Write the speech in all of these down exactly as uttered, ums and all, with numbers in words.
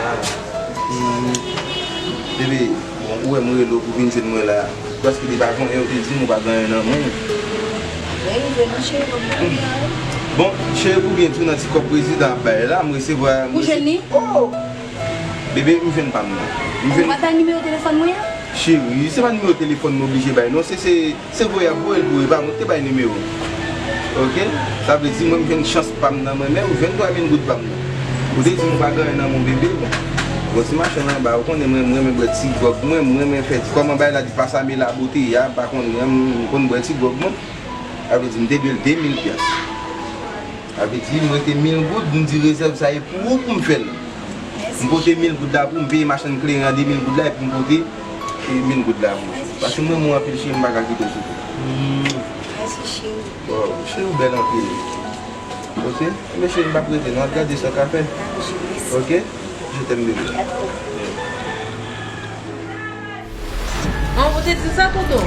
Hmm, bebe, bon, ou wè m rele w pou vin jwenn mwen la. Paske depi avan yè ou te di m ou pa gen anyen nan men w. Wi, m jwenn ou, cheri, kòb mwen la. Bon, cheri, pou byen tou nan ti kòb prezidan ap bay la, m resevwa. Ou jwenn li? Oh! Bebe, m jwenn pa m nan. M jwenn. Ou pa bay nimewo telefòn mwen an? Cheri, se pa nimewo telefòn m oblije bay non, se, se, se voye y ap voye l pou ou, e pa mwen ki te bay nimewo. Oke? Sa vle di mwen m jwenn chans pa m nan mwen menm, m jwenn twa mil goud pa m nan. Ou te di m ou pa gen anyen nan men w, bebe, bon. Bon, ti machann anba, ou konnen mwen, m renmen bwè ti gwòg mwen, m renmen fè ti, kòman bagay la di pa sa me la bote a, m pa konn, m konn bwè ti gwòg mwen. Sa vle di m te dwe l de mil pyas. Sa vle di m rete mil goud, m di rezèv sa e pou ou pou m fè l. M pote mil goud la pou m peye machann kleren an de mil goud la epi m pote e mil goud la pou ou. Paske m renmen w anpil cheri, m pa ka kite w soufe. Mèsi cheri. Bon, cheri ou bèl anpil. Oke? Ebyen cheri, m p ap rete non, ap gade sa w ka fè. Oke? Je t'aime bebe. An, ou te di sa, tonton?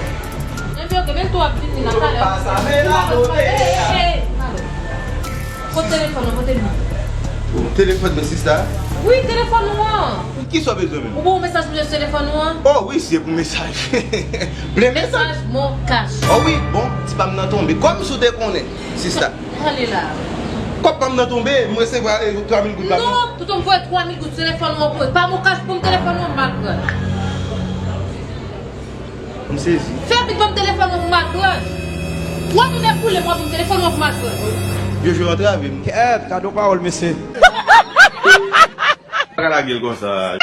Ebyen, oke, men tou ap vini la talè. Pasa men la bote. Hey, hey, hey, malo. Kote telefòn ou, kote li? Telefòn mwen, sista? Wi, telefòn ou an. Kisa w bezwen menm? Ou ba w mesaj pou telefòn ou an? Oh wi, se pou mesaj. Ble mesaj? Mesaj, mo, kach. Oh wi, bon, ti pa m nan tonbe. Kòm si w te konnen, sista. Ale la. Kòb pa m nan tonbe, m resevwa, eh, twa mil goud la. Non, tonton, m voye twa mil goud sou telefòn ou an pou mwen. Pa m kach pou m telefòn ou an, m al pran. M sezi. Fè vit ban m telefòn ou an pou m al pran. Twa mil nèf boule m wè pou m telefòn ou an pou m al pran. Jojo antrave m. Kèt, gade yon pawòl, mesye. Pa ka lage l konsa.